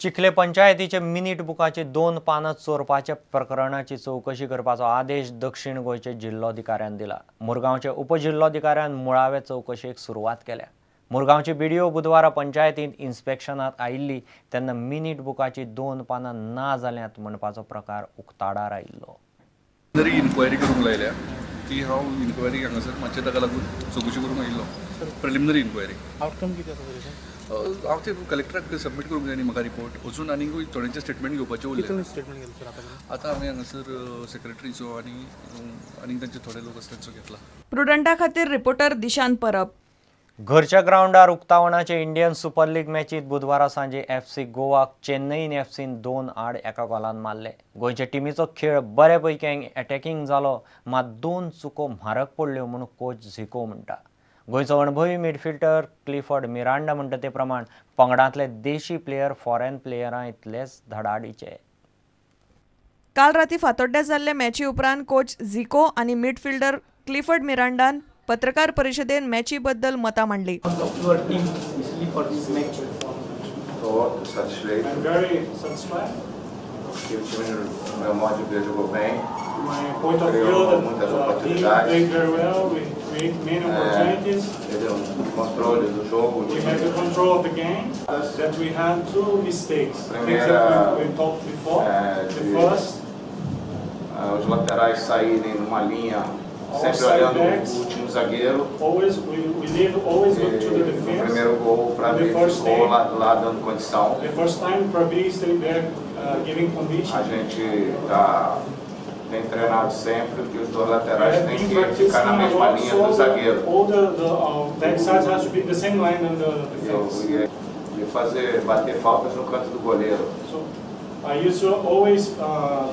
चिखले पंचायतीचे मिनीट बुकाचे 2 पानां चोरपाच्या प्रकरणाची चवकशी करपाचो आदेश दक्षिण गोंयचे जिल्लोधिकाऱ्यान दिला. मुरगांवचे उपजिल्लोधिकाऱ्यान मुळावे चवकशेक सुरवात केल्या. मुरगांवची बीडीओ बुधवारा पंचायतींत इन्स्पेक्शनात आयिल्ली तेन्ना मिनीट बुकाची 2 पानां ना जाल्यांत म्हणपाचो प्रकार उक्ताडार आयिल्लो. इन्क्वायरी करूंक लायल्या ती हांव इन्क्वायरी हांगासर मातशें ताका लागून चवकशी करूंक आयिल्लो. प्रिलिमिनरी इन्क्वायरी आउटकम कितें आसा? हांव ते कलेक्टराक सबमीट करूंक जाय न्ही म्हाका रिपोर्ट. अजून आनीकूय थोड्यांचे स्टेटमेंट घेवपाचें उरलें. आतां हांवें हांगासर सेक्रेटरीचो आनी आनी तांचे थोडे लोक आसा तांचो घेतला. प्रुडंटा खातीर रिपोर्टर दिशांत परब. घरच्या ग्रावंडार उक्तावणाचे इंडियन सुपर लीग मॅचीत बुधवारा सांजे एफसी गोवाक चेन्नईन एफसीन 2-1 गोलान मारले. गोंयच्या टिमीचो खेळ बरे पैकी अटॅकिंग जालो, मात 2 चुको म्हारग पडल्यो म्हूण कोच झिको म्हणटा. गोंयचो अणभवी मिडफिल्डर क्लिफर्ड मिरांडा म्हणटा ते प्रमाण पंगडांतले देशी प्लेयर फॉरेन प्लेयरां इतलेच धडाडीचे. काल राती फातोड्ड्या जाल्ले मॅची उपरांत कोच झिको आनी मिडफिल्डर क्लिफर्ड मिरांडान पत्रकार परिषदेन मॅची बद्दल मतां मांडली. Os laterais saírem numa linha, sempre olhando o último zagueiro. No primeiro gol, o Prabi ficou lá dando condição. A gente tem treinado sempre que os dois laterais têm que ficar na mesma linha do zagueiro. E fazer bater faltas no canto do goleiro. I used to always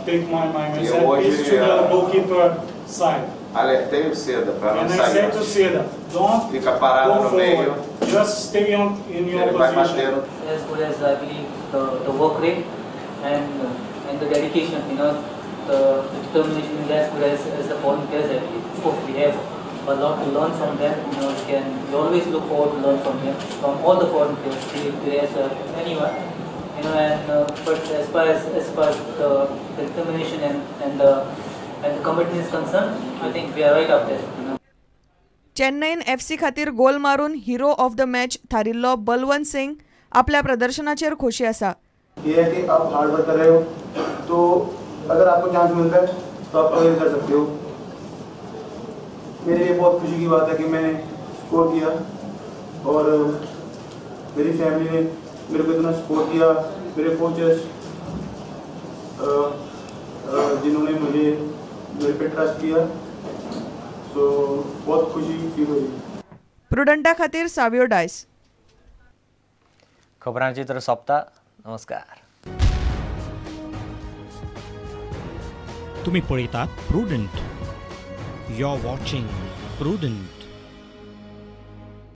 take my set piece to the goalkeeper side. Alertei o Seda para não sair. And I said to Seda, don't fica parado no meio. Just stay in your position. As good as I believe the work rate and the dedication, you know, the determination is as good as the foreign players, I believe. Of course, we have a lot to learn from them. You know, we always look forward to learn from them, from all the foreign players, players, anyone. You know, and but as far as the determination and the commitment is concerned, I think we are right up there. You know. Chennaiyin FC खातीर गोल मारून hero of the match थारिल्लो बलवंत सिंग आपल्या प्रदर्शनाचेर खोशी आसा. ये है कि आप hard work कर रहे हो तो अगर आपको चांस मिलता है तो आप अवेल कर सकते हो. मेरे लिए बहुत खुशी की बात है कि मैंने स्कोर किया और मेरी फैमिली ने मेरे को इतना सपोर्ट किया, मेरे कोचेस जिन्होंने मुझे मेरे पे ट्रस्ट किया, सो बहुत खुशी फील हुई. प्रुडंटा खातीर सावियो डायस. खबरांचित्र सोंपता. नमस्कार. तुम्ही पळयतात Prudent. You are watching Prudent.